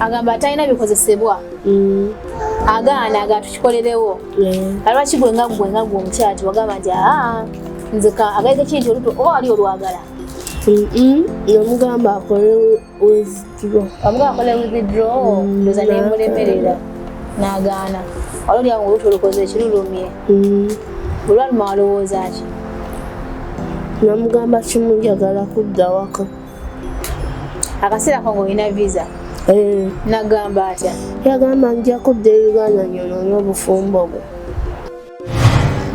Agamba atalina bikozesebwa. Agaana aga tukikolerewo. Lwaki gwe nga gwe omukyala tiwagamba nti aa, nze agayiga ki nti oluto oba wali olwagala? Namugamba akole withdraw. Amugamba akole withdraw. Ndoza nemulemerera n'agaana. Wali olyawo nga oluto olukoze ekirulumye. Bwe lwaluma walowooza ki? Namugamba kimu, njagala kudda waka. Akaseera ko ng'olina visa? Eh. Nagamba atya? Yagamba nja kudda e Uganda nyonoonye obufumbo bwe.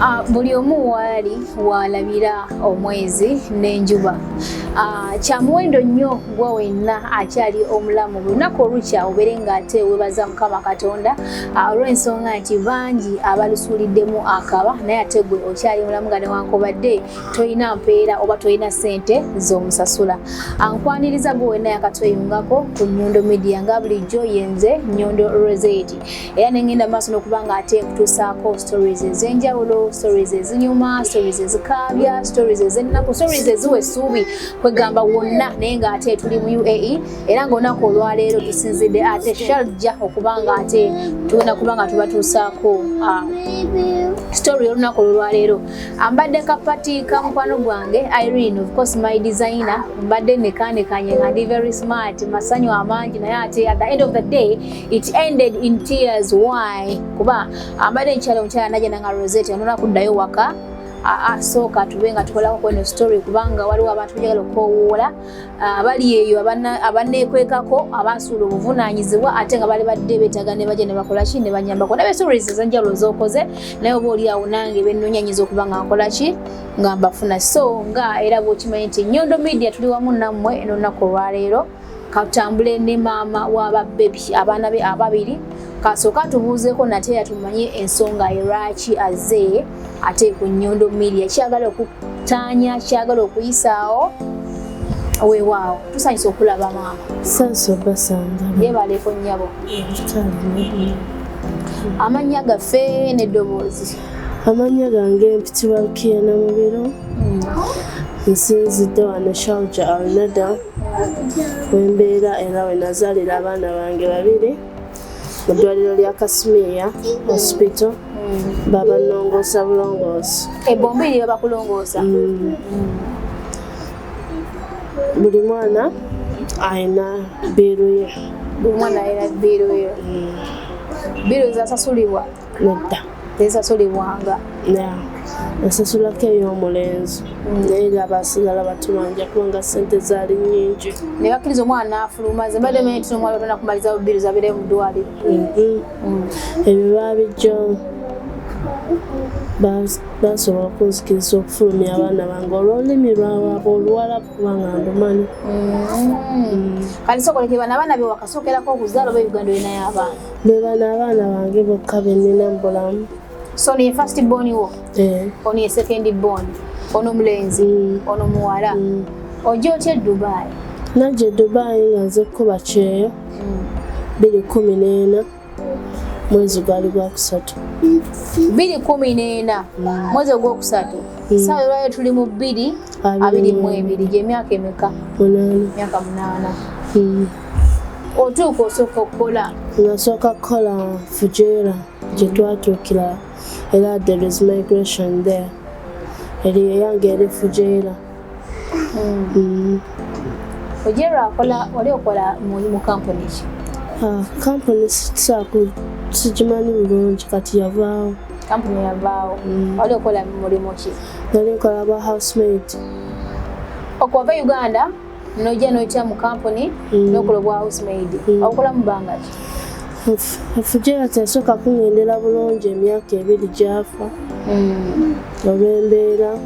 Ah, buli omu waali walabira omwezi n'enjuba. Ah, kya muwendo nnyo gwe wenna akyali omulamu buli lunaku olukya obeere ng'ate weebaza Mukama Katonda, ah, olw'ensonga nti bangi abalusuuliddemu akaba, naye ate gwe okyali mulamu nga newankubadde tolina mpeera oba tolina ssente z'omusasula. Nkwaniriza gwe wenna yakatweyungako ku Nyondo Media. Nga bulijjo yenze Nyondo Rosette, era nengenda maaso n'okuba nga ate nkutuusaako stories ez'enjawulo, stories ezinyuma, stories ezikaabya, stories ez'ennaku, stories eziwa essuubi, kwegamba wonna. Naye ng'ate tuli mu UAE, era ng'olunaku olwaleero tusinzidde ate Sharjah okuba nga ate tugenda kuba nga tubatuusaako story y'olunaku olwaleero. Ambadde kapati ka mukwano gwange Irene, of course my designer. Mbadde nekanekanye nga ndi very smart, masanyu amangi, naye ate at the end of the day it ended in tears. Why? Kuba ambadde nkyala omukyala najja nanga Rosette onona kuddayo waka. Asooka tube nga tukolako kweno story, kubanga waliwo abantu bajagala okukowoola abali eyo abaneekwekako, abasuula obuvunaanyizibwa, ate nga bali badde beetaaga ne bajja ne bakola ki, ne banyambako. Nabe stories ez'enjawulo z'okoze, naye oba oli awo nange bennoonya nyinza okuba nga nkola ki, nga mbafuna. So nga era bw'okimanyi nti Nyondo Media tuli wamu nammwe n'olunaku olwaleero, katutambule ne maama w'ababebi, abaana be ababiri. Kasooka tubuuzeeko nate era tumanye ensonga ye lwaki azze ate ku Nyondo Media, kyagala okutaanya, kyagala okuyisaawo. Weewaawo, tusanyusa okulaba maama. Saasi obasanga. Yebaleko nnyabo. Amannya gaffe n'eddoboozi. Amannya gange mpitibwa Rukiya Namubiro. Nsinzidde wano Sharjah Alnada wembeera, era we nazaalira abaana bange babiri mu ddwaliro lya Kasimiya Hospital. Babanongoosa bulongoosi. Ebombiri babakulongoosa? Buli mwana alina bill ye. Buli mwana alina bill ye. Bill zasasulibwa? Nedda. Tezisasulibwanga? Nasasulako ey'omulenzi, naye era abasigala batubanja kubanga sente zaali nnyingi. Ne bakkiriza omwana n'afuluma? Ze mbadde manyi nti omwana otona kumaliza bill zabeere mu ddwaliro. Ebyo babijjawo. Basobola okunzikiriza okufulumya abaana bange olw'olulimi lwawaabwe Oluwalabu, kubanga ndumanyi. Kati sokoleke bano abaana be wakasookerako okuzaala, oba Uganda olinayo abaana? Be bano abaana bange bokka be nnina mu bulamu. So ono ye first born wo? Eh. Ono ye second born, ono mulenzi? Mm. Ono muwala. Ojja otya e Dubai? Najja e Dubai nga nze kukuba kyeyo 2014, mwezi gwali gwakusatu. 2014, mwezi ogwokusatu. Saawa olwayo tuli mu bbiri 22, gyemyaka emeka? 8. Myaka 8. Otuuka osooka okukola? Nasooka kukola Fujairah gye twatuukira, era there is migration there. Eri eyange eri Fujairah. Fujairah akola, wali okola mu kampuni ki? Ah, kampuni sisaaku sigimanyi bulungi, kati yavaawo. Kampuni yavaawo. Wali okola mulimu ki? Nali nkola bwa housemaid. Okuwava Uganda nojja noyitira mu kampuni nokola obwa housemaid. Obukola mu bbanga ki? Fujairah teyasooka kuŋŋendera bulungi, emyaka 2 gyafa olw'embeera,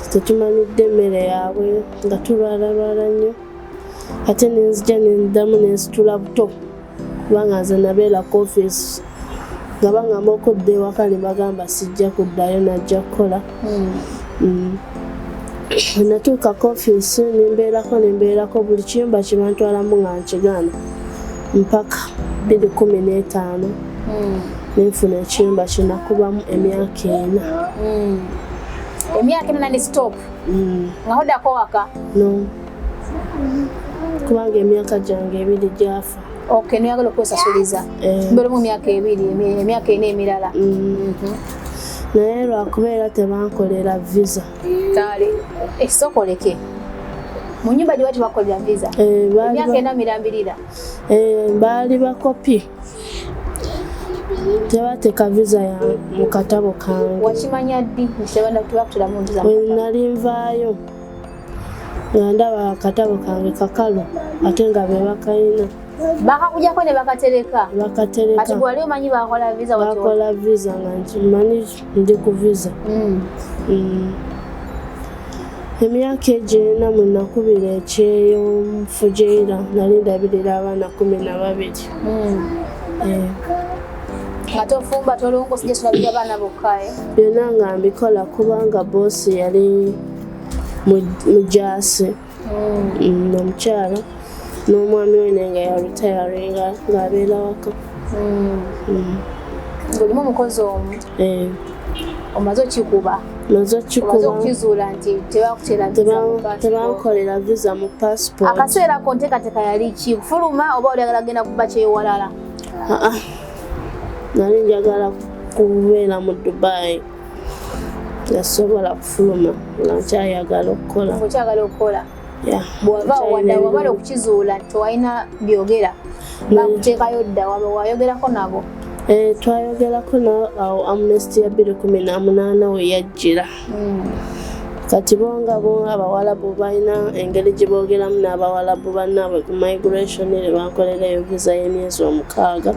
tetumanyidde emmere yaabwe, nga tulwalalwala nnyo. Ate nenzija nenddamu nensitula buto, kubanga nze nabeera ku ofiisi nga baŋŋamba okudda ewaka, ne bagamba sijja kuddayo, najja kukola. Natuuka ku ofiisi nembeerako buli kiyumba kye bantwalamu nga nkigaana, mpaka 2015 nenfuna ekiyumba kyenakubamu emyaka 4. Emyaka 4 non stop? Nga hoddako waka? No. Kubanga emyaka gyange 2 gyafa. Okay, noyagala okwesasuliza. Mbeera mu myaka 2, emyaka 4 emirala. Naye lwakubeera tebankolera visa. Kale, ekisokoleke. Mu nnyumba gye bati bakolera visa. Emyaka 4 mirambirira. Baali bakopi. Tebateeka visa ya mu katabo kange. Wakimanya ddi nti tebakuteramu visa? Bwe nali nvaayo nga ndaba akatabo kange kakalu ate nga be bakayina. Bakakujjako ne bakatereka. Bakatereka. Kati gwe wali omanyi bakola visa? Bakola visa nga nkimanyi ndi ku visa. Emyaka egyo ena mwe nakubira ekyeyo mu Fujairah, nali ndabirira abaana 12. Nga tofumba, tolongo, sijja tulabirira abaana bokka. Byonna nga mbikola kubanga boosi yali mujaasi. Omukyala n'omwami we naye nga yaretiringa ng'abeera waka. Ng'olimu omukozi omu. Omaze okikuba. Maze okikuba. Omaze okukizuula nti tebakutera visa mu passport. Tebankolera visa mu passport. Akaseera ako nteekateeka yali ki? Kufuluma oba oyagala kugenda kuba kyewalala? Aa, nali njagala kubeera mu Dubai. Nasobola kufuluma nga nkyayagala okukola. Ng'okyagala okukola. Yeah. Bw'ova Nkyalina wadda wamala ebirungi. okukizuula nti tewalina byogera, bakuteekayo dda waba wayogerako nabo? Twayogerako nabo awo Amnesty ya 2018 we yajjira. Kati bo nga bo Abawalabu balina engeri gye boogeramu n'Abawalabu bannaabwe ku migration, ne bankolera eyo visa y'emyezi 6,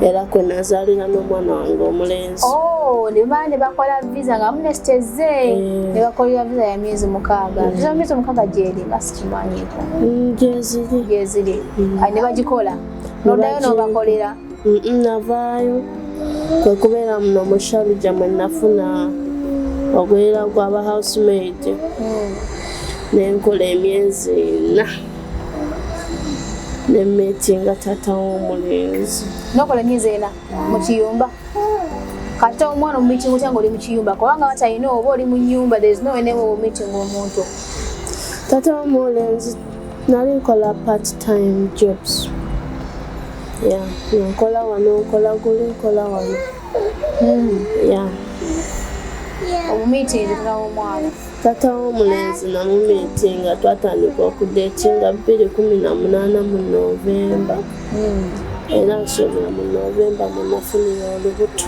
era kwe nazaalira n'omwana wange omulenzi. Oh, ne bamala ne bakola visa nga Amnesty ezze, ne bakolera visa ya myezi 6. Visa ya myezi 6 gyeri nga sikimanyiiko. Gyeziri. Gyeziri. Kale ne bagikola. N'oddayo n'obakolera. Navaayo kwe kubeera muno mu Sharjah mwe nafuna ogwera gw'aba housemaid. Ne nkola emyezi 4. Ne meetinga taata w'omulenzi. N'okola emyezi 4 mu kiyumba. Kati omwana omumeetinga otya ng'oli mu kiyumba? Kubanga batalina oba oli mu nnyumba, there is no way omeetinga omuntu. Taata w'omulenzi nali nkola part time jobs. Yeah, nkola wano, nkola guli, nkola wano. Yeah. Omumeetinga taata w'omwana. Taata w'omulenzi namumeetinga, twatandika okudeetinga 2018 mu Novemba. Era nsuubira mu Novemba mwe nafunira olubuto.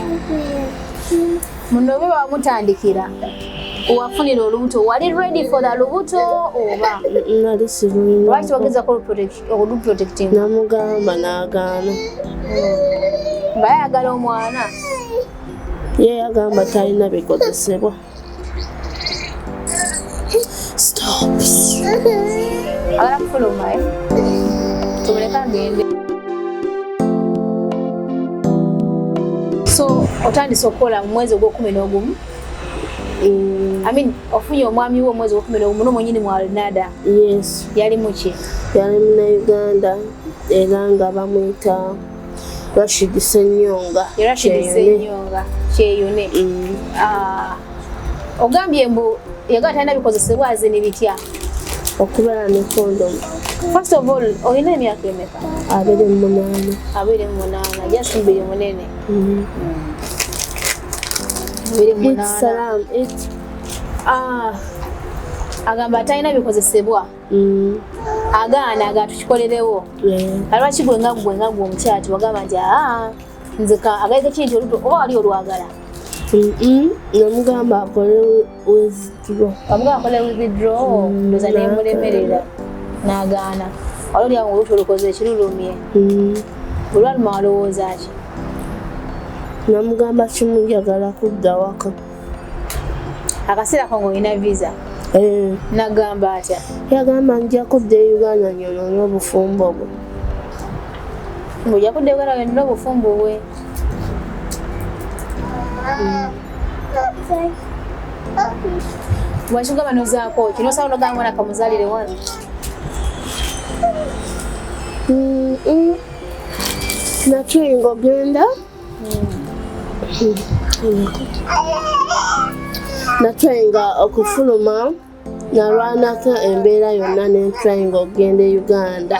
Mu Novemba wamutandikira. Wafunira olubuto, wali ready for the lubuto oba? Nali sirulina. Lwaki wagezaako oluprotecting? Namugamba n'agaana. Nga ayagala omwana. Ye yagamba talina bikozesebwa. Stop. Agala kufuluma, eh? Tumuleke agende. So otandise okukola mu mwezi ogw'okumi n'ogumu. I mean, ofunye omwami wo omwezi ogw'okumi n'ogumu n'omwenyini mu Alnada. Yes. Yali muki? Yali Munnayuganda era nga bamuyita Rashid Ssenyonga. Rashid Kyeyune. Ssenyonga Kyeyune. Ogambye mbu yagala talina bikozesebwa, azini bitya? Okubeera ne condom. First of all, olina emyaka emeka? 28. 28, just mubiri munene. 28. Salam, it. Agamba talina bikozesebwa. Agaana aga tukikolerewo. Yeah. Lwaki gwe nga gwe nga gwe omukyala tewagamba nti aa nze ka agayiga kiri nti olubuto oba wali olwagala? Namugamba akole withdraw. Wamugamba akole withdraw, ndowooza nemulemerera n'agaana. Wali oli awo olubuto olukoze ekirulumye. Bwe lwaluma walowooza ki? Namugamba kimu, njagala kudda waka. Akaseera ko ng'olina visa. Nagamba atya? Yagamba nja kudda e Uganda nyonoone obufumbo bwe. Ng'ojja kudda e Uganda yonoone obufumbo bwe. Lwaki ogamba nozaako ki? N'osaba n'ogamba mwana kamuzaalire wano. Natuyinga ogenda. Natuyinga okufuluma. Nalwanako embeera yonna nentryinga okugenda e Uganda,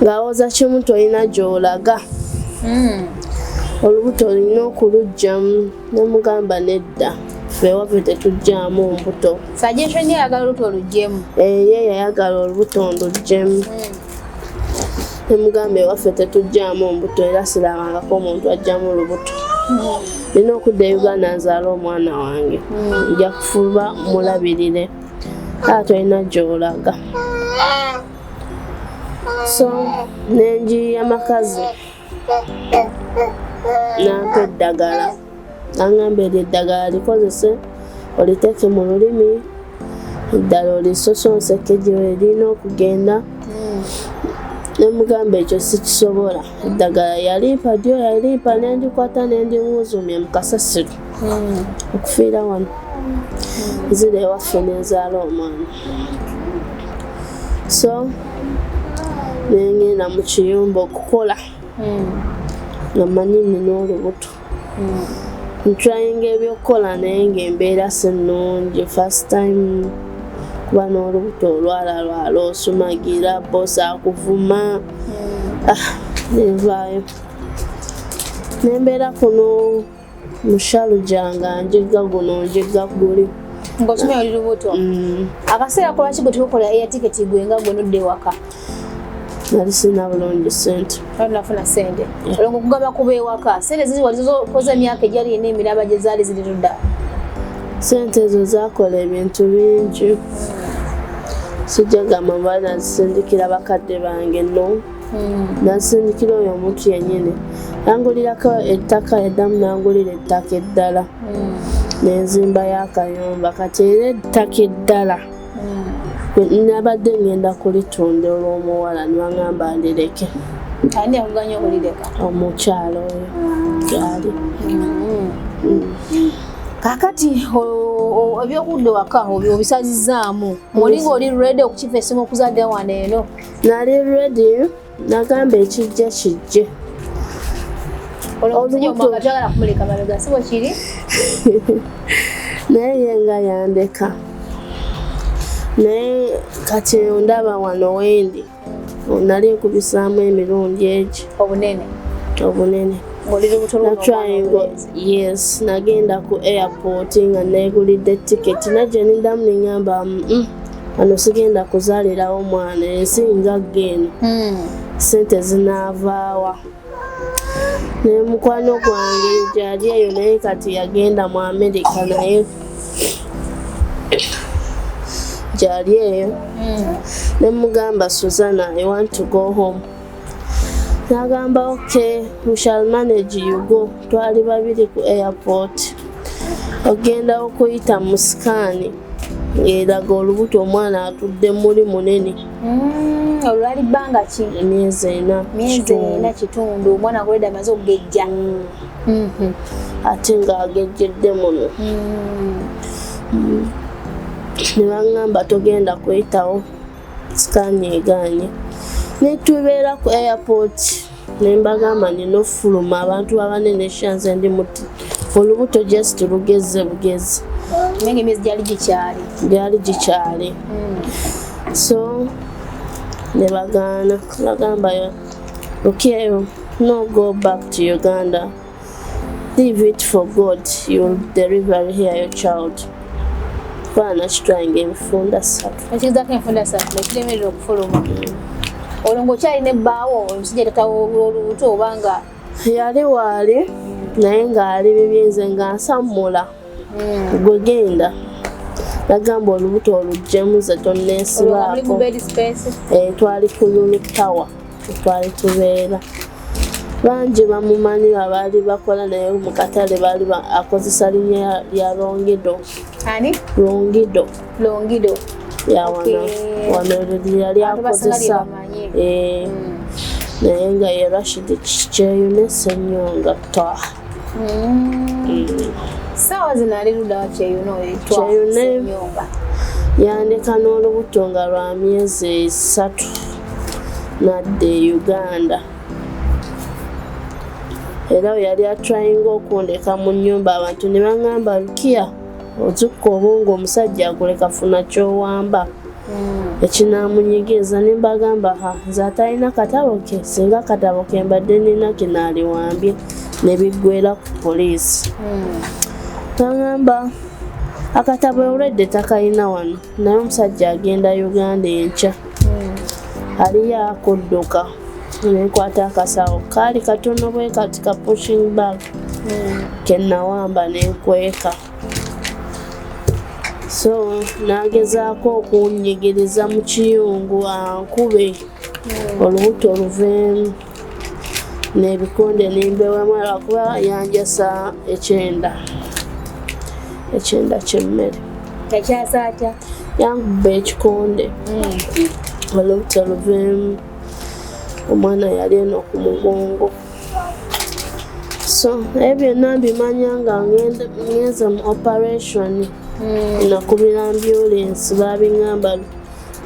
ng'awoza kimu, tolina gy'olaga, olubuto olina okuluggyamu. Nemugamba nedda, ffe ewaffe tetugyamu mbuto. Suggestion yagala olubuto oluggyemu. Ye yayagala olubuto nduggyemu. Nemugamba ewaffe tetugyamu mbuto, era sirabangako omuntu ajjamu olubuto. Nina okudda e Uganda nzaale omwana wange, nja kufuba mulabirire, aa tolina gy'olaga. So nenjiya makazi nampa eddagala, nangamba eryo eddagala likozese, oliteeke mu lulimi, eddala olisosonseke gye lirina okugenda. Nemugamba ekyo sikisobola. Eddagala yalimpa dyo, yalimpa nendikwata nendiŋuzumya mu kasasiro okufiira wano. Nzira ewaffe nenzaala omwana. So nengenda mu kiyumba okukola nga manyi nina olubuto. Ntryinga ebyokukola naye ngaembeera si nnungi. First time kuba n'olubuto, olwalalwala, osumagira, boss akuvuma. Ah, nenvaayo nembeera kuno mushaluja nga njigga guno njigga guli. Ng'osomye oli lubuto. Akaseera kulwaki gwe tukola air ticket, gwe nga gwe nodda ewaka? Nali sina bulungi sente. Nafuna sente olwo okugaba kuba ewaka, sente zizi wali zokoze emyaka egyali ena emiraba gye zaali ziri ludda? Sente ezo zakola ebintu bingi. Sijja gamba mba nazisindikira bakadde bange, no. Nasindikira oyo omuntu yennyini, nangulirako ettaka, eddamu nangulira ettaka eddala, nenzimbayo akayumba. Kati era ettaka eddala nabadde ngenda kulitunda olw'omuwala, nibaŋŋamba ndireke. Ani yakuganya okulireka? Omukyalo oyo gyali. Kakati ebyokudda waka obisazizaamu, oli nga oli ready okukifa esimu okuzadde wano eno? Nali ready, nagamba ekijja kijje. Olwo omwaka twagala kumuleka mabega, si bwe kiri? Naye ye nga yandeka, naye kati ndaba wano wendi nali nkubisaamu emirundi egi obunene. Obunene. Ng'oli lubuto lwo. Natryinga, yes. Nagenda ku airport nga negulidde tiketi, najja nindamu neŋŋamba, wano sigenda kuzaalirawo mwana, ensi ngagga eno, sente zinaavaawa?" Ne mukwano gwange gyali eyo, naye kati yagenda mu Amerika, naye gyali eyo. Ne mugamba, "Susanna, I want to go home." Nagamba, "Okay, we shall manage, you go." Twali babiri ku airport. Ogenda okuyita mu scan ng'eraga olubuto, omwana atudde muli munene. Olwali bbanga ki? Emyezi 4. Myezi 4 kitundu, omwana akuleda amaze okugejja. Ate ng'agejjedde muno. Ne baŋŋamba togenda kuyitawo, scan egaanye. Netubeera ku airport, ne mbagamba nina ofuluma, abantu abanene shanze ndi muti olubuto just lugeze bugezi. Naye nga emyezi gyali gikyali. Gyali gikyali. So ne bagaana, bagamba, "Okay, no go back to Uganda, leave it for God, you will deliver here your child." Kuba nakitwanga ebifunda 3. Ekizaako enfunda 3 nekiremerera okufuluma. Olwo ng'okyalina ebbaawo, omusajja tata olubuto, obanga? Yali waali, naye ng'ali bibi, nze nga nsammula. Gwe genda, nagamba olubuto oluggyemu, ze Olwo nga muli mu tonneesibaako. Bed space? Eh, twali ku Lulu Tower, twali tubeera. Bangi bamumanyi abaali bakola naye mu katale, baali akozesa linnya lya Longido. Ani? Longido. Longido. Ya wano. Okay. Wano yali Abantu basinga lye akozesa. bamanyi. Eh, naye nga ye Rashid Kyeyune Ssenyonga Twa. Saawa zino ali ludda wa Kyeyune oyo Twa? Kyeyune. Ssenyonga. Yandeka n'olubuto nga lwa myezi 3, nadda e Uganda. Era we yali atryinga okundeka mu nnyumba, abantu ne baŋŋamba, "Lukiya." Ozukka obwongo omusajja aguleka, funa kyowamba ekinaamunyigiriza. Ne mbagamba, ha, nze atalina katabo ke, singa akatabo ke mbadde nina kinaaliwambye ne biggwera ku poliisi. Bagamba akatabo olwedde takayina wano, naye omusajja agenda Uganda enkya, aliyo akudduka. Nenkwata akasawo kaali katono bwe kati, ka pushing bag kenawamba, nenkweka. So nagezaako okunyigiriza mu kiyungu ankube olubuto oluveemu n'ebikonde nembewemu, lwakuba yanjasa ekyenda, ekyenda kyemmere. Yakyasa atya? Yankuba ekikonde olubuto luveemu, omwana yali eno ku mugongo. So ebyo byonna mbimanya nga ngenze mu operation, nakubira ambulance, babiŋŋamba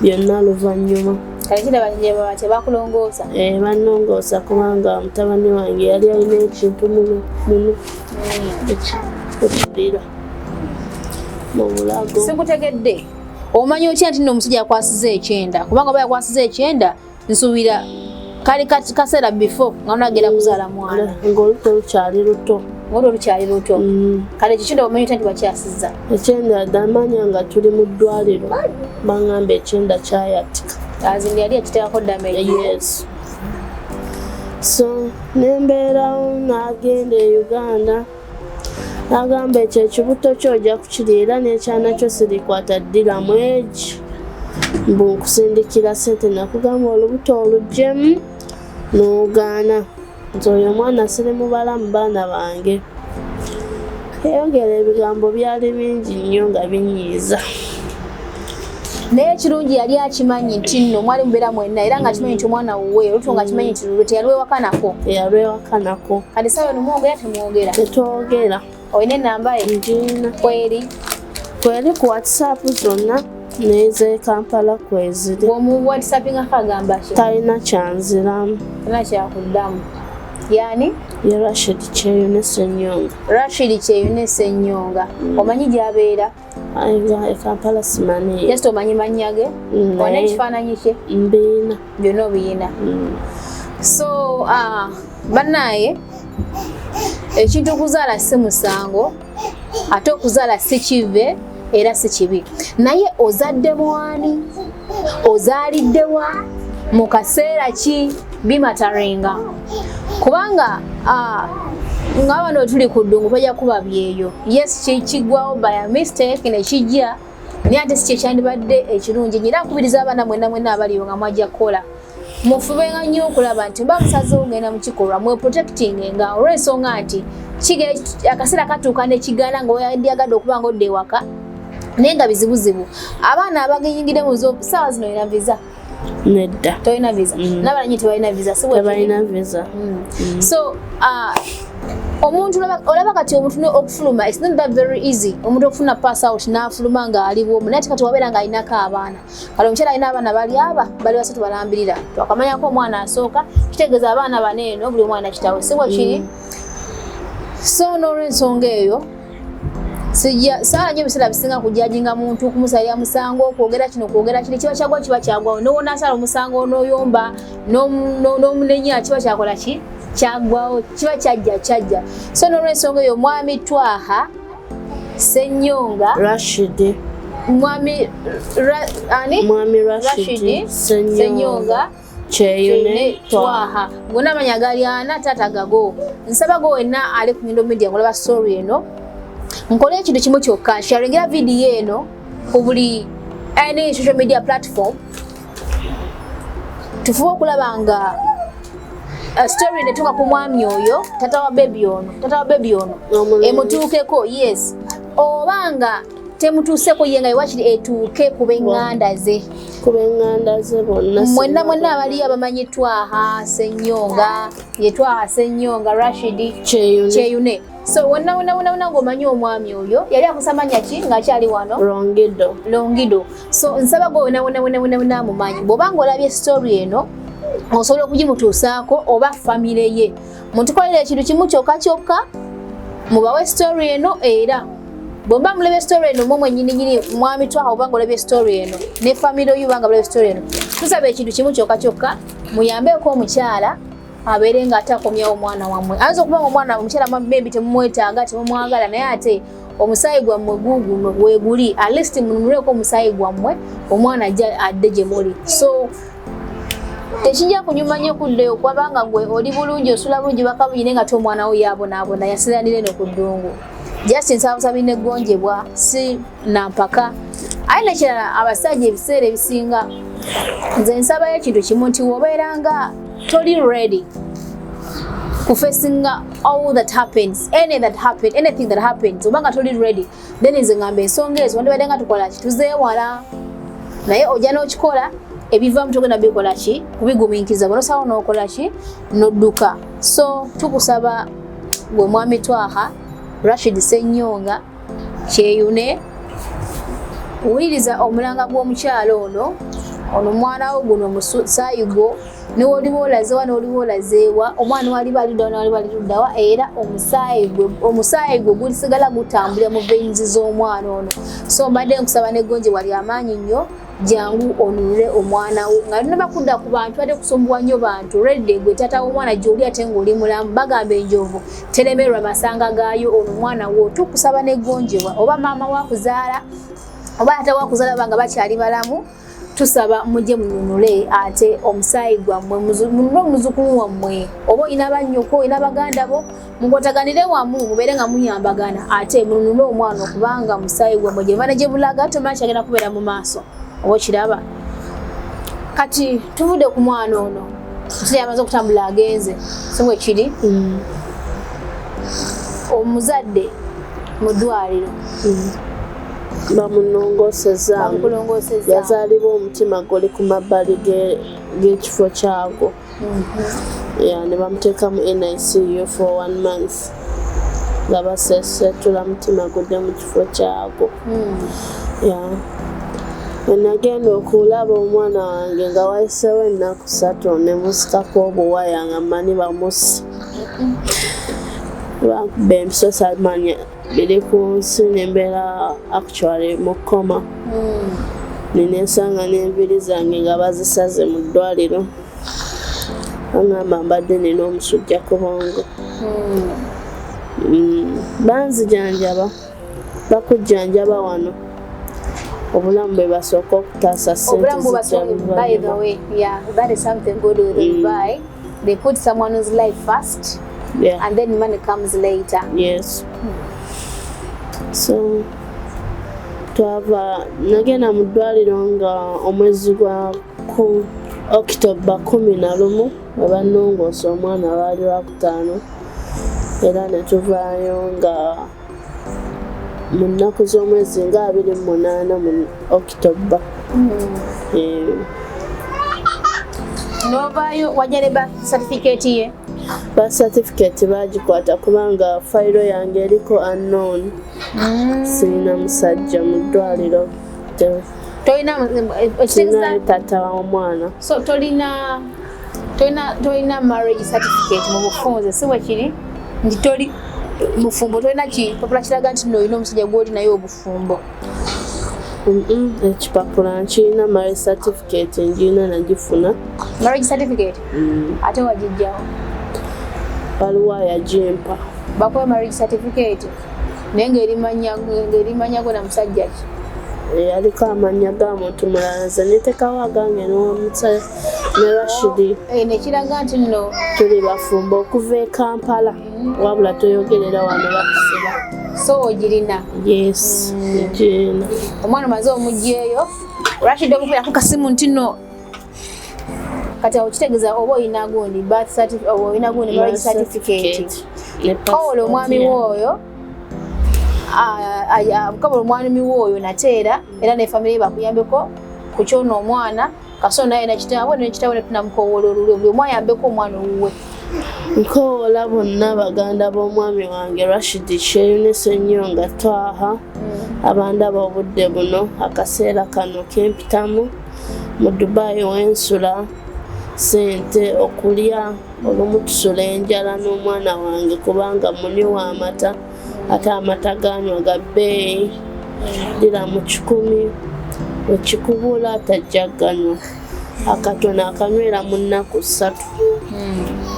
byonna luvannyuma. Kale kiraba tebakulongoosa. Eh, bannongoosa kubanga mutabani wange yali alina ekintu muno muno ekirira mu bulago. Sikutegedde, omanyi otya nti nno omusajja yakwasiza ekyenda? Kubanga oba yakwasiza ekyenda, nsuubira kali kaseera before nga onagenda kuzaala mwana. Ng'oluto lukyali luto. Ng'olwo lukyali luto. Kale ekikyenda omanyi otya nti wakyasiza? Ekyenda damanya nga tuli mu ddwaliro, baŋŋamba ekyenda kyayatika. Azindi yali yakiteekako damage. Yes, so nembeerawo, n'agenda e Uganda, n'agamba ekyo ekibuto kyo ojja kukirya era n'ekyana kyo sirikwata ddiramu egi, mbu nkusindikira sente. Nakugamba olubuto oluggyemu n'ogaana, nti oyo omwana siri mubala mu baana bange. Eyogera ebigambo byali bingi nnyo nga binyiiza. Naye ekirungi yali akimanyi nti nno mwali mubeera mwenna, era ng'akimanyi nti omwana wuwe, oluto ng'akimanyi nti lulwe, teyalwewakanako. Eyalwewakanako. Kati sawa eno mwogera, temwogera? Tetwogera. Olina enamba ye? Ngiina. Kweri? Kweri ku WhatsApp zonna n'eze Kampala kweziri. Bw'omu whatsappingako agamba ki? Talina kyanziramu. Talina kyakuddamu. Yani? Ye Rashid Kyeyune Ssenyonga. Rashid Kyeyune Ssenyonga. Omanyi gy'abeera? E Kampala simanyiyo. Just omanyi mannya ge? Olina ekifaananyi kye? Mbiina. Byonna obiyina. So bannaye, ekintu okuzaala si musango, ate okuzaala si kive era si kibi, naye ozadde mwani, ozaaliddewa, mu kaseera ki, bimatarenga, kubanga nga bano tuli ku ddungu bajja kuba byeyo. Yes, kiggwawo by a mistake nekijja, naye ate si kyekyandibadde ekirungi. Nyina nkubiriza abaana mwenna mwenna abaliyo nga mwajja kukola, mufubenga nnyo okulaba nti mba musazeewo ngenda mu kikolwa, mwe protecting nga olw'ensonga nti akaseera katuuka nekigaana nga wandyagadde okuba nga odda ewaka, naye nga bizibuzibu. Abaana abagiyingire mu saawa zino, olina visa? Nedda. Tolina visa? N'abaana nyo tebalina visa, si bwe kiri? Tebalina visa. So omuntu olaba kati omuntu okufuluma, it's not that very easy omuntu okufuna pass out n'afuluma ng'ali bwomu, naye ate kati wabeera ng'alinako abaana. Kale omukyala alina abaana bali aba bali basatu balambirira, twakamanyako omwana asooka, kitegeeza abaana bano eno buli omwana kitawe, si bwe kiri? So n'olwensonga eyo sijja saala nnyo ebiseera bisinga kujajinga muntu, kumusalira musango, okwogera kino, kwogera kiri. Kiba kyagwa, kiba kyagwawo. Nowonaasala omusango n'oyomba n'omunenya, kiba kyakola ki, kyagwawo, kiba kyajja kyajja. So n'olwensonga eyo, mwami Twaha Ssenyonga, Rashid. Mwami ani? Mwami Rashid. Rashidi Ssenyonga. Ssenyonga. Kyeyune. Twaha, gonna amanya gali ana, taata gago. Nsaba go wenna ali ku Mindo Media ngolaba story eno, nkole ekintu kimu kyokka, sharingira vidiyo eno ku buli any social media platform, tufube okulaba nga story netuuka ku mwami oyo, tata wa baby ono, tata wa baby ono. Omulenzi. Emutuukeko, yes, oba nga temutuuseko ye, nga ewakiri etuuke ku b'eŋŋanda ze. Ku b'eŋŋanda ze bonna. Mwenna mwenna abaliyo abamanyi Twaha Ssenyonga, ye Twaha Ssenyonga Rashidi Kyeyune. Kyeyune. So wonna wonna wonna wonna ng'omanyi omwami oyo, yali akusamanya ki ng'akyali wano? Longido. Longido. So nsaba gwe wonna wonna wonna wonna wonna amumanyi, bw'oba ng'olabye story eno, osobola okugimutuusaako oba famire ye, mutukolera ekintu kimu kyokka kyokka, mubawe story eno era Bwemba mulabye story eno, mwe mwennyini nyini mwami Twaha, obanga olabye story eno ne family yo, banga mulabye story eno, tusaba ekintu kimu kyokka kyokka, muyambeeko omukyala abeere nga ate akomyawo omwana wammwe. Ayinza okuba nga omwana omukyala maybe temumwetaaga, temumwagala, naye ate omusaayi gwammwe guguno weeguli. At least mununuleko omusaayi gwammwe, omwana ajja adde gye muli. So tekijja kunyuma nnyo kuddeyo kubanga gwe oli bulungi, osula bulungi, bakabungi, naye nga te omwana wo yabonaabona, yasiranira eno ku ddungu. Just nsaba neggonjebwa si nampaka. Aye nekirala, abasajja ebiseera ebisinga nze nsabayo ekintu kimu nti wobeera nga toli ready kufacinga all that happens, any that happen, anything that happens, obanga toli ready, then nze ngamba ensonga ezo wandibadde nga tukola ki, tuzeewala. Naye ojja n'okikola, ebivaamu togenda bikola ki, kubigumiikiriza, bonosawo n'okola ki, n'odduka. So tukusaba gwe mwami Twaha Rashid Ssenyonga Kyeyune, wuliriza omulanga gw'omukyalo ono. Ono omwana wo guno musaayi gwo, newoliba olazewa, newoliba olazeewa, omwana waliba aliddawa, newaliba aliddawa, era omusaayi gwe gulisigala gutambulira mu veins z'omwana ono. So mbadde nkusaba neggonjebwa lyamaanyi nnyo, jangu onunule omwana wo nga lina bakudda ku bantu ate kusumbuwa nnyo bantu. Redde gwe taata w'omwana gy'oli ate ng'oli mulamu. Bagamba enjovu teremerwa masanga gaayo. Ono omwana wo tukusaba neggonjebwa, oba maama wakuzaala oba ate wakuzaala banga bakyali balamu, tusaba mujje mununule ate omusaayi gwammwe, mununule omuzukulu wammwe. Oba olina bannyoko, olina baganda bo, mukwataganire wamu, mubeere nga muyambagana, ate mununule omwana, okubanga musaayi gwammwe gye bana gye bulaga, tomanyi kyagenda kubeera mu maaso oba okiraba. Kati tuvudde ku mwana ono, musajja amaze okutambula agenze, si bwe kiri? Omuzadde mu ddwaliro Bamunongoosezaamu. Bamukulongoosezaamu. Yazaalibwa omutima guli ku mabbali g'ekifo kyagwo. Yeah, ne bamuteeka mu NICU for one month nga basesetula mutima gudde mu kifo kyagwo. Yeah. Bwe nagenda okulaba omwana wange nga wayiseewo ennaku 3, ne musikako obuwaya nga mmanyi bamusse. Bankuba empiso, samanya biri ku nsi, nembeera actually mu coma. Nenesanga n'enviiri zange nga bazisaze mu ddwaliro, baŋŋamba mbadde nina omusujja ku bwongo. Banzijanjaba, bakujjanjaba wano, obulamu bwe basooka okutaasa, ssente Obulamu zijja bwebasooka. By the luvannyuma. way, yeah, that is something good with Dubai. They put someone's life first and then money comes later. Yes. So twava, nagenda mu ddwaliro nga omwezi gwa ku October 11, we bannongoosa omwana lwali Lwakutaano, era ne tuvaayo nga mu nnaku z'omwezi nga 28 mu October. Novaayo wajja ne birth certificate ye? Birth certificate bagikwata kubanga fayiro yange eriko unknown, sirina musajja mu ddwaliro. Tolina ekitegeeza? Sirinayo taata w'omwana. So tolina marriage certificate mu bufunze, si bwe kiri nti toli mufumbo? Tolina kipapula kiraga nti nno olina omusajja gw'oli naye obufumbo? Ekipapula nkirina, marriage certificate ngirina, nagifuna. Marriage certificate ate wagijjawo? Waliwo ayagimpa. Bakuwa marriage certificate naye ng'erimanya go na musajja ki? Yaliko amannya ga muntu mulala, nze netekawo agange n'omusa ne Rashidi. Eh, nekiraga nti nno Tuli bafumbo okuva e Kampala, wabula toyogerera wano, bakusiba. So ogirina? Yes, ngirina. Omwana omaze omugyeyo, Rashid omukubirako kasimu nti nno kati awo kitegeeza oba olina gundi birth certificate oba olina gundi marriage certificate. Ne Kawula omwami passport. w'oyo, kabula omwami w'oyo nateera era ne family ye bakuyambeko ku kyono omwana kaso naye nakitaabwe nekitaabwe netunamukowoola olulwe, buli omu ayambeko omwana owuwe. Nkowoola bonna baganda b'omwami wange Rashid Kyeyune Ssenyonga Twaha abandaba obudde buno, akaseera kano kempitamu mu Dubai wensula, sente okulya olumu tusula enjala n'omwana wange kubanga munywi w'amata. Ate amata ganywa ga bbeeyi, dira mu 100, wekikubula tajja ganywa. Akatono akanywera mu nnaku 3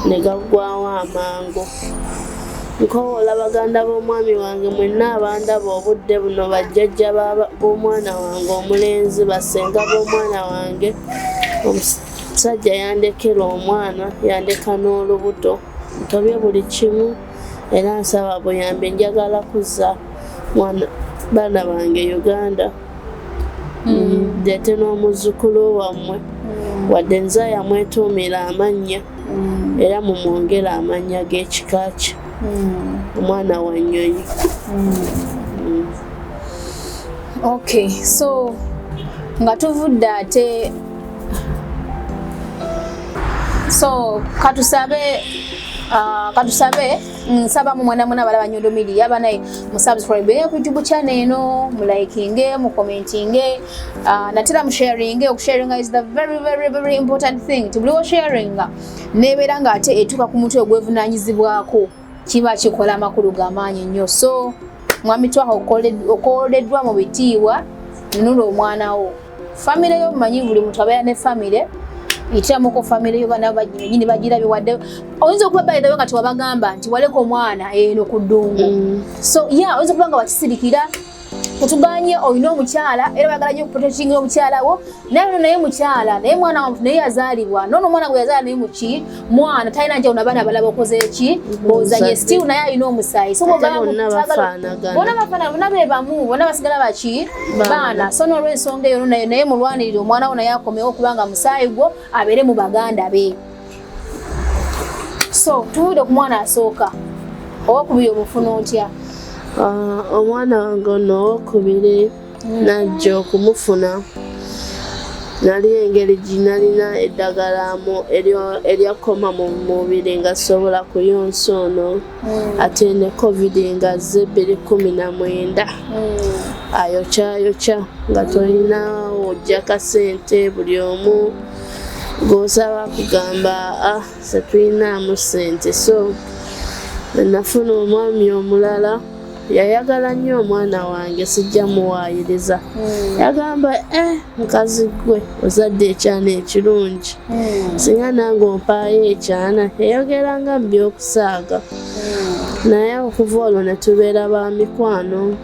ne gaggwawo amangu. Nkowoola baganda b'omwami wange mwenna abandaba obudde buno, bajjajja b'omwana wange omulenzi, basenga b'omwana wange. Omusajja yandekera omwana, yandeka n'olubuto, ntobye buli kimu era nsaba buyambi. Njagala kuzza baana bange Uganda, ndeete n'omuzzukulu wammwe, wadde nze yamwetuumira amannya, era mumwongere amannya g'ekika kye, omwana wa Nnyonyi. Okay, so nga tuvudde ate, so katusabe nsaba mu mwena mwena abalaba Nyondo Media banaye musubscribe ku YouTube channel eno, mulikinge, mucommentinge, natera musharinge. Okusharinga is the very very very important thing. Tibuli sharinga nebeera nga ate etuuka ku mutwe ogwevunanyizibwako, kiba kikola amakulu g'amaanyi nnyo. So mwami Twaha, okoleddwa mu bitiibwa, nunula omwana wo, famire yo. Mumanyi buli muntu abeera ne famire, yitiramuko famire yo, bana benyini bagirabye. Wadde oyinza okuba by the way kati wabagamba nti waleka omwana eno ku ddungu, so yeah, oyinza okuba nga wakisirikira. Tetuganye olina omukyala era oyagala nnyo okuprotectinga omukyala wo, naye ono naye mukyala, naye mwana wa muntu, naye yazaalibwa. Noono omwana gwe yazaala naye muki mwana, talina njawulo nabaana abalala. Okoze eki bozanye, still naye alina omusaayi. So Ate bw'ogamba bonna nti bafaanagana. Bonna bafaanagana, bonna be bamu, bonna basigala baki? Baana. Baana. So n'olwensonga eyo naye, naye mulwanirire omwana wo, naye akomewo kubanga musaayi gwo, abeere mu baganda be. So tuvudde ku mwana asooka, owokubiri omufuna otya? Ah, omwana wange ono owokubiri najja okumufuna, nali engeri ginalina eddagala eryakoma mu mubiri nga sobola kuyonsa ono, ate ne COVID nga azze 2019, ayokyayokya nga tolina ojja kasente, buli omu gw'osaba kugamba, ah, tetulinamu ssente. So nafuna omwami omulala, yayagala nnyo omwana wange, sijja muwaayiriza. Yagamba, eh, mukazi gwe ozadde ekyana ekirungi, singa nange ompaayo ekyana. Yayogeranga mu byokusaaga, naye okuva olwo ne tubeera ba mikwano,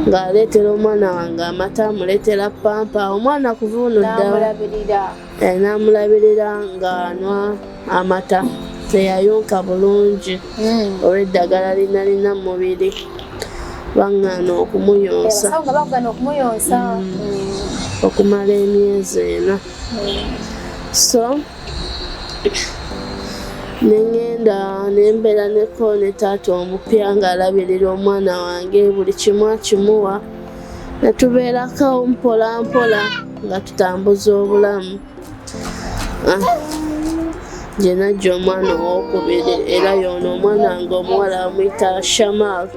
ng'aleetera omwana wange amata, amuleetera pamper. Omwana kuva ono ddala Namulabirira. Eh, n'amulabirira ng'anwa amata. Teyayonka bulungi olw'eddagala linalina mu mubiri, baŋŋaana okumuyonsa. Abasawo nga bakugana okumuyonsa. Okumala emyezi 4. So neŋŋenda nembeera neko ne taata omupya ng'alabirira omwana wange, buli kimu akimuwa, netubeerako mpola mpola nga tutambuza obulamu. Ah, gye najja omwana owokubiri, era y'ono omwana wange omuwala, bamuyita Shamal.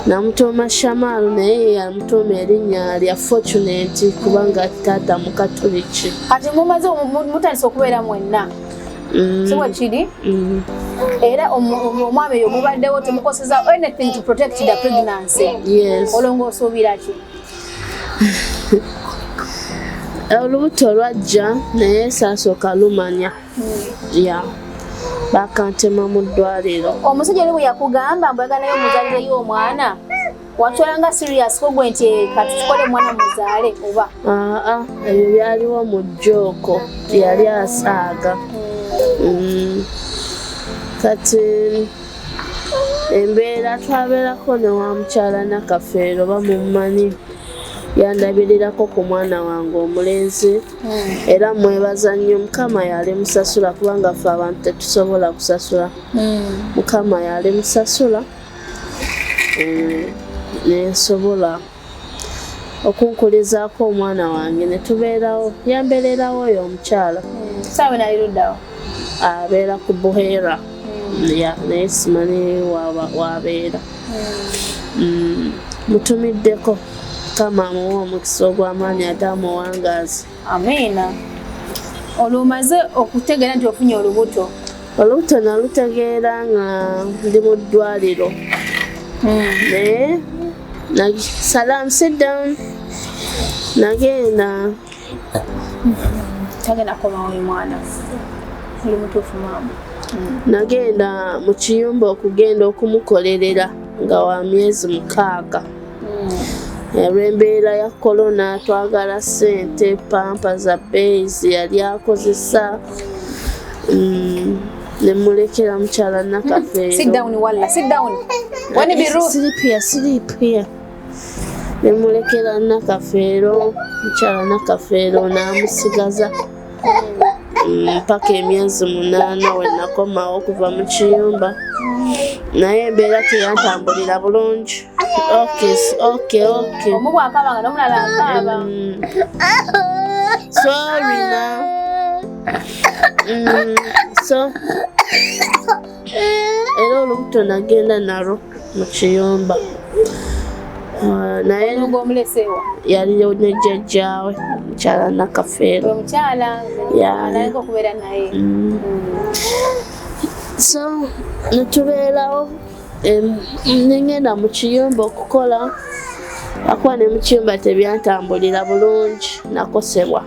Namutuuma Shamal, naye ye yamutuuma erinnya lya Fortunate kubanga taata mukatuliki. Kati mumaze mutandise okubeera mwenna, si bwe kiri? Mm. Era omwami oyo mubaddewo temukoseza anything to protect the pregnancy? Yes. Olwo ng'osuubira ki? Olubuto lwajja naye saasooka lumanya, ya bakantema mu ddwaliro. Omusajja oli bwe yakugamba mbu ayagalayo muzalireyo omwana, watwala nga serious ko gwe nti, "Eh, kati tukole omwana muzaale," oba? Aa, ebyo byaliwo mu joke, yali asaaga. Kati embeera twabeerako ne wa mukyala Nakafeero, bamumanyi, yandabirirako ku mwana wange omulenzi, era mwebaza nnyo. Mukama yali musasula, kubanga ffe abantu tetusobola kusasula. Mukama yali musasula, nensobola okunkulizaako omwana wange ne tubeerawo. Yambeererawo oyo omukyala. Saawe nali luddawo? Abeera ku Buheera ya, naye simanyi wabeera. Mutumiddeko, Mukama amuwa omukisa ogw'amaanyi ate amuwangaazi. Amiina. Olwo omaze okutegeera nti ofunye olubuto? Olubuto nalutegeera nga ndi mu ddwaliro. Naye Salam, sit down. Nagenda Tagenda komawo oyo mwana. Oli mutuufu maama. Nagenda mu kiyumba okugenda okumukolerera nga wa myezi 6. Olw'embeera ya korona twagala ssente, pampa za bbeeyi yali akozesa, ne mulekera mukyala Nakafeero. Sit down walla, sit down. Wani biru. Sleep here, sleep here. Ne mulekera Nakafeero, mukyala Nakafeero n'amusigaza mpaka emyezi 8 we nakomawo okuva mu kiyumba. Naye embeera teyantambulira bulungi. Okay, okay, okay. Omu bw'akaaba nga n'omulala akaaba. Sorry na. So era olubuto nagenda nalwo mu kiyumba. Naye Ono gw'omuleseewa. yali ne jjajjaawe mukyala Nakafeero. Oyo mukyala alayika okubeera naye. So netubeerawo, nengenda mu kiyumba okukola, akuba ne mu kiyumba tebyantambulira bulungi, nakosebwa.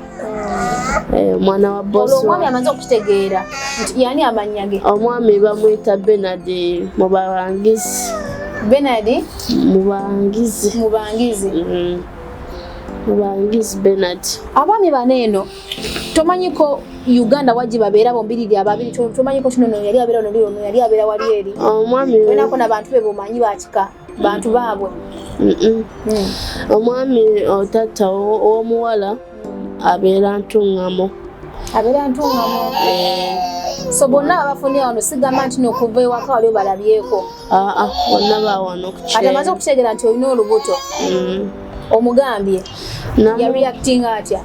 Omwana wa boss. Olwo omwami amaze okukitegeera nti yani amannya ge? Omwami bamuyita Bernard Mubangizi. Bernard Mubangizi. Mubangizi. Mubangizi Bernard. Abaami bano eno tomanyiko Uganda wajji babeera bombiriri ababiri, tomanyiko kino ono yali abeera ono, ono yali abeera wali eri. Omwami Olinaako n'abantu be bomanyi bakika, bantu baabwe. Omwami otata ow'omuwala abeera Ntungamo. Abeera Ntungamo. So bonna abafunye wano sigamba nti n'okuva ewaka wali obalabyeko. Aa, bonna ba wano ku Ate amaze kyeyo. okutegeera nti olina olubuto. Omugambye. Ya reacting atya?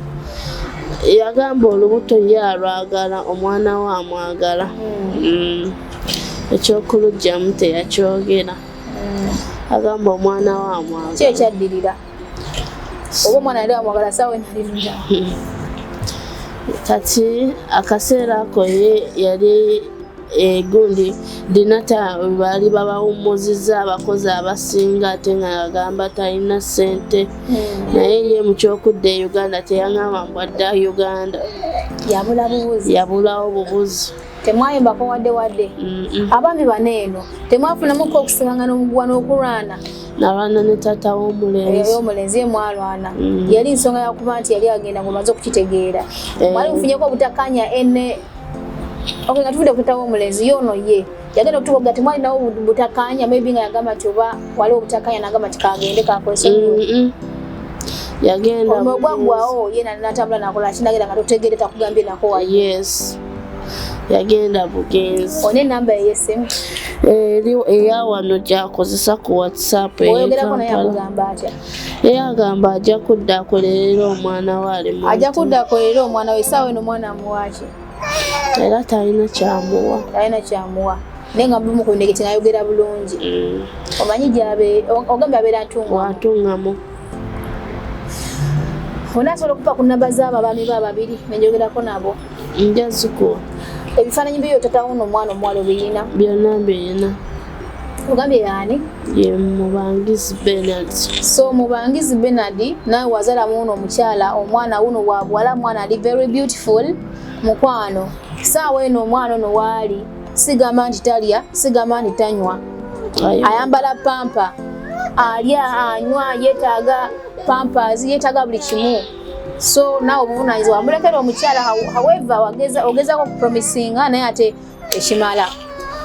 Yagamba olubuto ye alwagala, omwana we amwagala. Ekyokuluggyamu teyakyogera. Agamba omwana we amwagala. Ki ekyaddirira? Oba omwana yali amwagala saawa eno ali ludda. Kati akaseera ako ye yali egundi dinata baali babawummuzizza abakozi abasinga, ate nga agamba talina ssente. Naye ye mu kyokudda e Uganda teyaŋŋamba mbu adda Uganda. Yabula bubuzi. Yabulawo bubuzi. Temwayimbako wadde wadde. Abaami bano eno temwafunamuko okusikangana omuguwa n'okulwana? Nalwana ne taata w'omulenzi. Omulenzi ye mwalwana. Yali nsonga yakuba nti yali agenda ng'omaze okukitegeera. Mwali mufunyeko obutakkaanya enne. Okay, nga tuvudde ku taata w'omulenzi, ye ono ye yagenda okutuuka temwalinawo butakkaanya, maybe nga yagamba nti oba waliwo obutakkaanya n'agamba nti kagende kakwesonyiwe. Yagenda. Omwo gwaggwawo ye n'atambula n'akola ki, nagenda nga totegedde takugambye nako wayi. Yes. Yagenda bugenzi. Olina enamba ey'essimu? Eri eya wano gy'akozesa ku WhatsApp ey'e Bw'oyogerako naye Kampala. akugamba atya? Ye agamba ajja kudda akolerere omwana we ali mu Ajja kudda akolerere omwana we, essaawa eno omwana amuwa ki? Era talina kyamuwa. Talina kyamuwa. Naye nga mumukunegete ng'ayogera bulungi. Omanyi gy'abe, ogambye abeera Ntungamo. Wa Ntungamo. Onaasobola okupa ku nnamba z'abo abaami be ababiri ne njogerako nabo? Nja zikuwa. Ebifaananyi byo taata wo n'omwana omuwala obirina? Byonna mbirina. Ogambye y'ani? Ye Mubangizi Bernard. So Mubangizi Bernard naawe wazaala wuno omukyala, omwana wuno wa buwala, mwana ali very beautiful, mukwano. Ssaawa eno omwana ono waali, sigamba nti talya, sigamba nti tanywa. Ayambala pampa, alya, anywa, yeetaaga pampers, yeetaaga buli kimu. So naawe obuvunaanyizibwa mulekera omukyala, however ogezaako okupromisinga naye ate ekimala.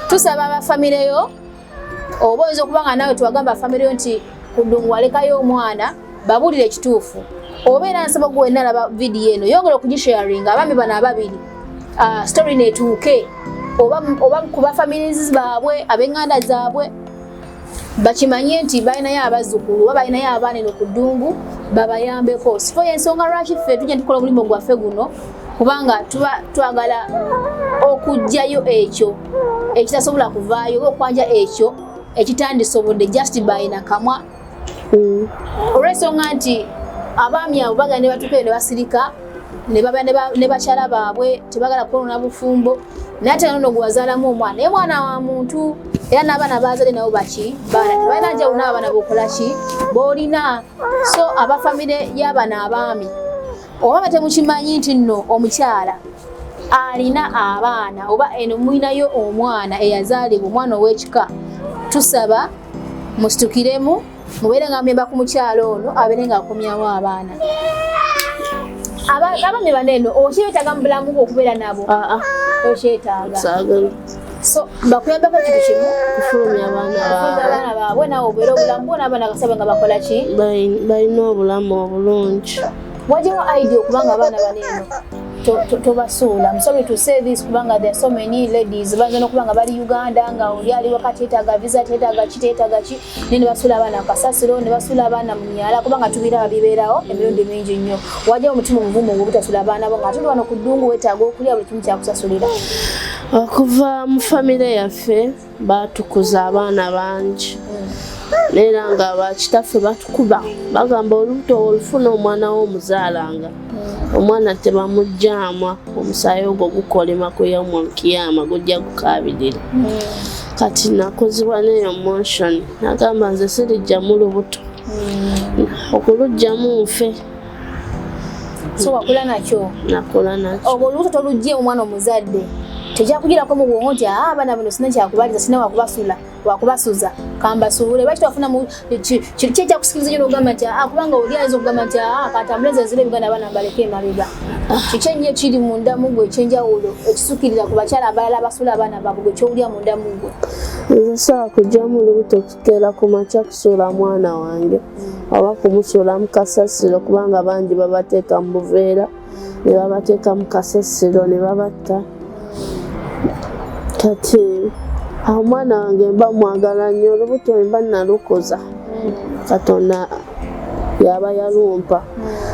Tusaba abafamire yo, oba oyinza okuba nga naawe twagamba famire yo nti ku ddungu walekayo omwana, babuulire ekituufu. Oba era nsaba gwe wenna alaba vidiyo eno, yongera okugisharinga abaami bano ababiri, story neetuuke oba ku bafamilies baabwe, ab'eŋŋanda zaabwe, bakimanye nti balinayo abazzukulu oba balinayo abaana eno ku ddungu, babayambeko. Sifo y'ensonga lwaki ffe tujja tukola omulimu gwaffe guno, kubanga tuba twagala okuggyayo ekyo ekitasobola kuvaayo oba okwanja ekyo ekitandisobodde just by nakamwa. Olw'ensonga nti abaami abo bagenda ne batuuka eyo ne basirika ne baba ne bakyala baabwe, tebagala kwonoona bufumbo. Naye ate nono gwe wazaalamu omwana naye mwana wa muntu, era n'abaana baazadde nabo baki baana, tebalina njawulo n'abaana b'okola ki b'olina. So abafamire y'abano abaami, oba temukimanyi nti nno omukyala alina abaana oba eno mulinayo omwana eyazaalibwa, omwana ow'ekika, tusaba musitukiremu mubeere nga muyamba ku mukyala ono abeere nga akomyawo abaana. Abaami bano eno okyetaaga mu bulamu bwo okubeera nabo? Aa. Tokyetaaga? Saagala. So bakuyambako ekintu kimu? Kufulumya abaana kufulumya baabwe. Abaana baabwe, naawe obeere obulamu bwo n'abaana kasabe nga bakola ki? Balina obulamu obulungi. Wajjawo idea okubanga abaana bano eno tobasuula? I'm sorry to say this, kubanga there are so many ladies bayinza n'okuba nga bali Uganda, nga oli ali waka teetaaga visa, teetaaga ki, teetaaga ki, naye ne basuula abaana mu kasasiro, ne basuula abaana mu myala, kubanga tubiraba bibeerawo emirundi mingi nnyo. Wajjawo omutima omuvumu ogw'obutasula abaana bo nga ate oli wano ku ddungu, weetaaga okulya, buli kimu kyakusasulira? Okuva mu famire yaffe batukuza abaana bangi, neera nga bakitaffe batukuba, bagamba olubuto olufuna omwana wo omuzaalanga, omwana tebamugjaamwa, omusaayi ogwo gukolema ku yaumul kiyama, gujja gukaabirira. Kati nakuzibwa neyo motion, nagamba nze sirijjamu lubuto, okulugjamu nfe. So wakula nakyo? Nakola nakyo. Obwo olubuto tolugye, omwana omuzadde, tekyakugirako mu bwongo nti, "Ah, abaana bano sina kyakubaliza, sina wakubasula wakubasuza, kambasuule"? Lwaki twafuna ki ekyakusikiriza nyo n'ogamba nti, "Ah," kubanga oli ayinza okugamba nti, "Ah, katambule nze nzire Uganda, abaana mbaleke emabega"? Kiki ennyo ekiri munda mu gwe ekyenjawulo ekisukirira ku bakyala abalala abasuula abaana baabwe, gwe kyowulya munda mu gwe? Nze sobola kugyamu lubuto kukeera ku makya kusuula mwana wange oba kumusuula mu kasasiro, kubanga bangi babateeka mu buveera ne babateeka mu kasasiro ne babatta. Kati omwana wange mba mwagala nnyo, olubuto mba nalukuza, Katonda yaba yalumpa,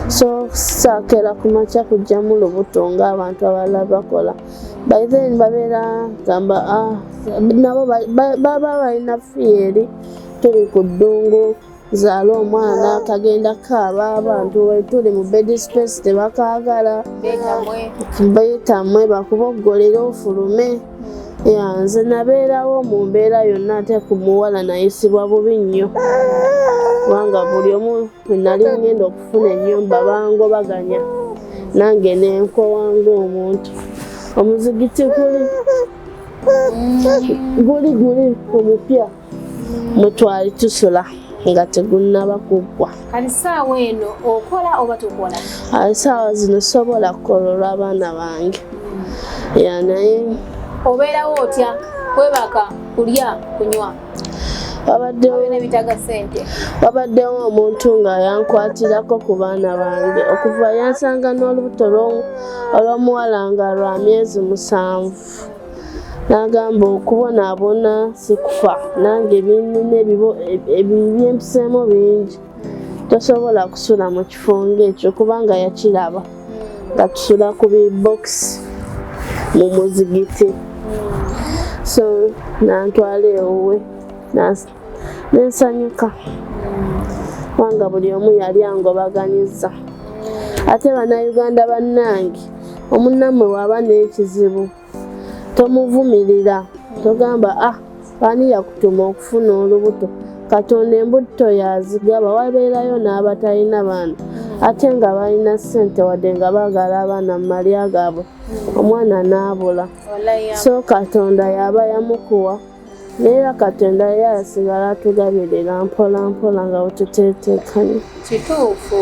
so saakera ku makya kugyamu lubuto ng'abantu abalala bakola. By then babeera gamba, ah, nabo baba balina fear eri tuli ku ddungu, zaala omwana kagenda kaaba, abantu tuli mu bed space tebakaagala. Beetamwe. Beetamwe, bakuboggolera ofulume. Ya, nze nabeerawo mu mbeera yonna, ate ku muwala nayisibwa bubi nnyo, kubanga buli omu bwe nali ngenda okufuna ennyumba bangobaganya, nange nenkowa ng'omuntu. Omuzigiti guli guli guli omupya mwe twali tusula nga tegunnaba kuggwa. Kati saawa eno okola oba tokola? Essaawa zino sobola kukola olw'abaana bange, ya, naye Obeerawo otya? Kwebaka, kulya, kunywa? Wabaddewo Obeera ebitaaga ssente. Wabaddewo omuntu nga yankwatirako ku baana bange okuva yansanga n'olubuto olw'omuwala nga lwa myezi 7, n'agamba okubonaabona si kufa, nange binnina ebyempiseemu bingi, tosobola kusula mu kifo ng'ekyo, kubanga yakiraba nga tusula ku bibokisi mu muzigiti. So nantwala ewuwe, nensanyuka, kubanga buli omu yali angobaganyiza. Ate Bannayuganda bannange, omunnammwe bw'aba n'ekizibu tomuvumirira, togamba, "Ah, ani yakutuma okufuna olubuto?" Katonda embuto yazigaba, wabeerayo n'abatalina baana ate nga balina ssente, wadde nga baagala abaana mu malya gaabwe, omwana n'abula. Wallahi. So Katonda yaba yamukuwa, naye era Katonda ye asigala atugabirira mpola mpola nga bwetuteeteekanye. Kituufu.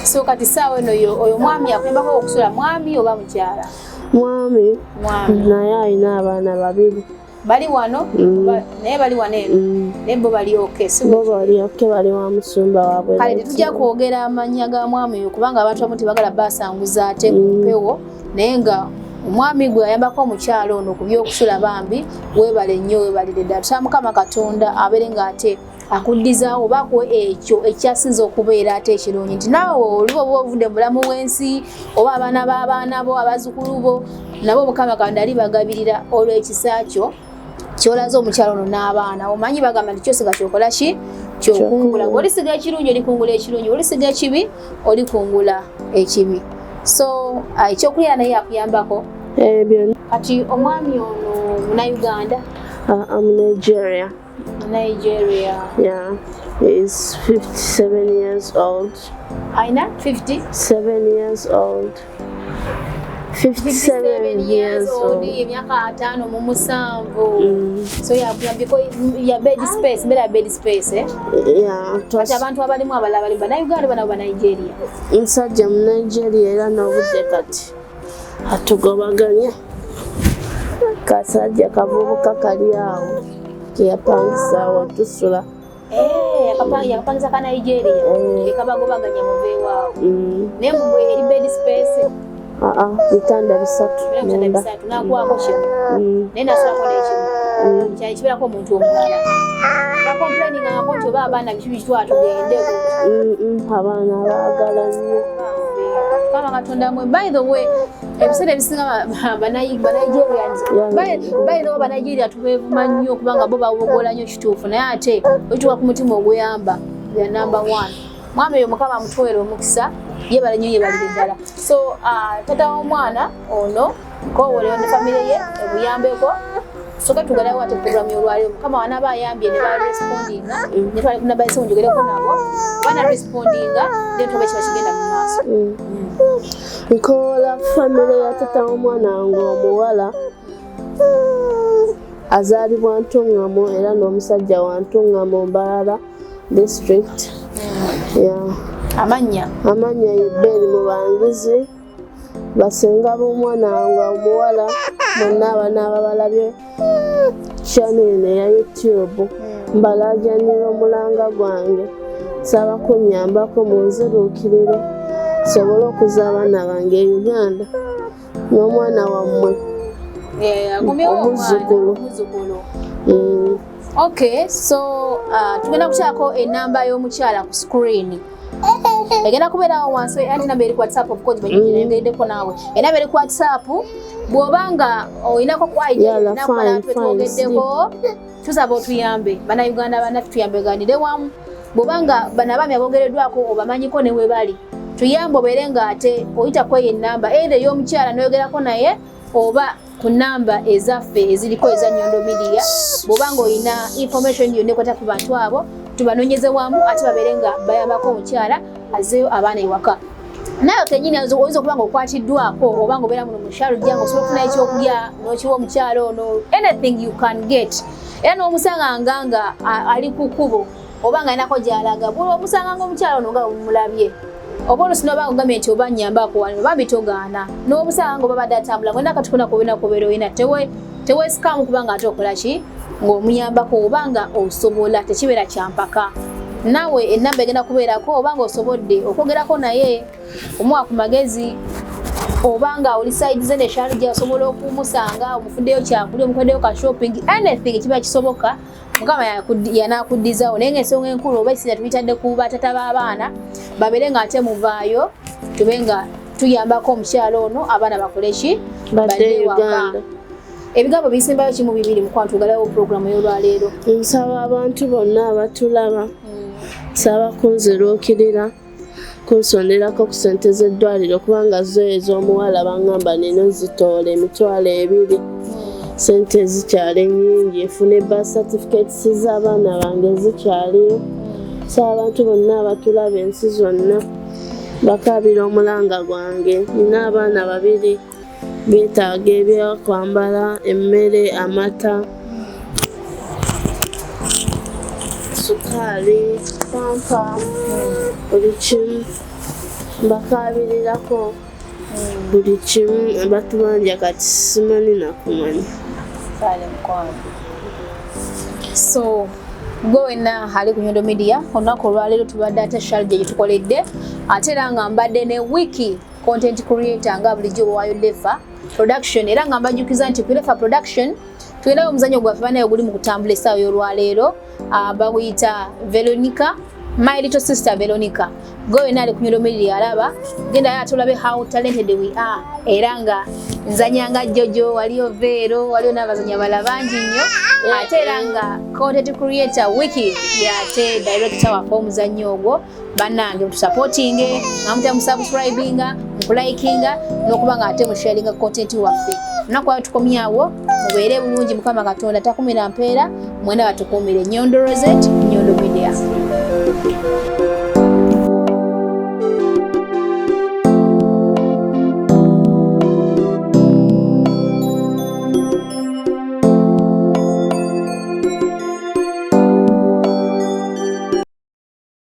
So kati saawa eno oyo mwami akuyambako okusula, mwami oba mukyala? Mwami. Mwami. Naye alina abaana babiri. Bali wano? Naye bali wano eno? Mm. Naye bo bali okay, si? Bo bali okay, bali wa musumba waabwe. Kale tetujja kwogera amannya ga mwami oyo, kubanga abantu abamu tebagala basanguza ate ku mpewo, naye nga omwami gwe ayambako omukyalo ono ku byokusula, bambi weebale nnyo, weebalire ddala. Tusaba Mukama Katonda abeere ng'ate akuddizaawo oba akuwe ekyo ekyasinza okubeera ate ekirungi, nti naawe oliba oba ovudde mu bulamu bw'ensi, oba abaana b'abaana bo, abazzukulu bo, nabo Mukama Katonda alibagabirira olw'ekisa kyo kyolaze omukyalo ono n'abaana. Omanyi bagamba nti kyosiga kyokola ki kyokungula. Olisiga ekirungi olikungula ekirungi, olisiga ekibi olikungula ekibi. So ekyokulya naye yakuyambako? Ebyo. Kati omwami ono Munnayuganda? I'm Nigeria. Nigeria. Yeah, he is 57 years old. Alina 50? 7 years old. 57 years old. Emyaka 57. So yakuyambyeko ya bed space, mbeera ya bed space, eh? Yeah. Kati abantu abalimu abalala bali Bannayuganda, bana Banigeria? Musajja mu Nigeria, era n'obudde kati atugobaganya. Kasajja kavubuka kali awo keyapangisa awo tusula. Eh, yakapangisa ka Nigeria? Eh. Ekabagobaganya muveewaawo? Mm. Naye mwe eri bed space? Aa, bitanda bisatu. Era bitanda Munda. bisatu, nakwako kimu? Mm. Naye nasulako n'ekimu? Mm. Kyali kibeerako omuntu omulala bacomplainingangako nti oba abaana biki bitwala tugende? Abaana baagala nnyo. Kama Katonda mwe. By the way, ebiseera ebisinga Banigerians, by the way, Banigeria tubeevuma nnyo kubanga bo bawogola nnyo, kituufu, naye ate otuuka ku mutima oguyamba ya number one. Mwami oyo Mukama amutuweera omukisa, yebale nnyo, yebalire ddala. So tata w'omwana ono nkowolero ne famire ye ebuyambeko. Soka tugalawo ate programu y'olwaleero. Mukama wanaaba ayambye ne barespondinga, ne twali kunabayise njogereko nabo, bana respondinga, then tuba kiba kigenda mu maaso. Nkoola famire ya tata w'omwana wange omuwala azaalibwa Ntuŋŋamu era n'omusajja wa Ntuŋŋamu, Mbarara District. Yeah. Amannya? Amannya ye Beni Mubangizi. Basenga b'omwana wange omuwala bonna abanaaba balabye channel eno eya YouTube, mbalajanira omulanga gwange, nsaba kunnyambako munziruukirire nsobole okuza abaana bange e Uganda n'omwana wammwe. Akomyewo omwana. Omuzzukulu. Omuzzukulu. Mm. Okay, so tugenda kukyako enamba y'omukyala ku screen, egenda kubeerawo wansi, anti namba eri ku WhatsApp, of course banyengeddeko naawe. Enamba eri ku WhatsApp, bw'oba nga olinako ku Yala, fine, fine, twogeddeko, tusaba otuyambe. Bannayuganda bannaffe, tuyambeganire wamu. Bw'oba nga bano abaami aboogereddwako obamanyiko ne we bali, tuyambe obeere nga ate oyita kweyo enamba either ey'omukyala n'oyogerako naye oba ku namba ezaffe eziriko eza Nyondo Media. Bw'oba nga olina information yonna ekwata ku bantu abo, tubanoonyeze wamu ate babeere nga bayambako omukyala azzeeyo abaana ewaka. Naawe kenyini oyinza okuba nga okwatiddwako oba nga obeera muno mu Sharjah nga osobola okufuna ekyokulya n'okiwa omukyala ono, anything you can get. Era n'omusanga nga ali ku kkubo oba nga alinako gy'alaga, buli omusanga nga omukyala ono nga bwemulabye, oba oluusi n'oba nga ogambye nti oba nnyambako wano, bambi togaana. N'omusanga nga oba badde atambula mwena akatukuna kubeera kubeera olina teweesikamu kubanga ate okola ki ng'omuyambako oba nga osobola, tekibeera kyampaka. Naawe enamba egenda kubeerako, oba nga osobodde okwogerako naye, omuwa ku magezi, oba nga oli side ze ne Sharjah osobola okumusanga omufuddeyo kyakulya, omukoddeyo ka shopping, anything kiba kisoboka, Mukama yanakuddizawo. Naye ngaensonga enkulu oba essira tubitadde ku batata b'abaana, babeere nga ate muvaayo tube nga tuyambako omukyalo ono abaana bakole ki? Badde Badde ewaka. Uganda. Ebigambo bisembayo kimu bibiri, mukwano, tugalawo puroguramu y'olwaleero. Nsaba abantu bonna abatulaba, nsaba kunziruukirira kunsonderako ku ssente z'eddwaliro, kubanga zo ez'omuwala baŋŋamba nina zitoola 20,000. Ssente zikyali nnyingi, nfune birth certificates z'abaana bange zikyaliyo. Nsaba abantu bonna abatulaba ensi zonna, bakaabira omulanga gwange. Nina abaana babiri beetaaga ebyokwambala, emmere, amata, sukaali, pampa, buli kimu mbakaabirirako, buli kimu batubanja kati simanyi nakumanya. Kale mukwano, so gwe wenna ali ku Nyondo Media, olunaku olwaleero tubadde ate Sharjah gye tukoledde, ate era nga mbadde ne Wiki content creator nga bulijjo bwewayo Lefa Production. Era nga mbajjukiza nti ku Lefa Production tulinayo omuzannyo gwaffe banaye oguli mu kutambula essaawa y'olwaleero, baguyita Veronica. My little sister Veronica, gwe wena ali ku Nyondo Media alaba, genda ate olabe how talented we are. Era nga nzanyanga Jojo, waliyo Vero, waliyo n'abazanyi abalala bangi nnyo. Ate era nga content creator Wiki yate director waffe omuzannyo ogwo. Bannange, mutusupportinge nga mutya musubscribinga, mukulikinga n'okuba nga ate musharinga content waffe. Olunaku awo tukomyawo, mubeere bulungi. Mukama Katonda takumira mpeera, mwena batukuumire. Nyondo Rosette, Nyondo Media.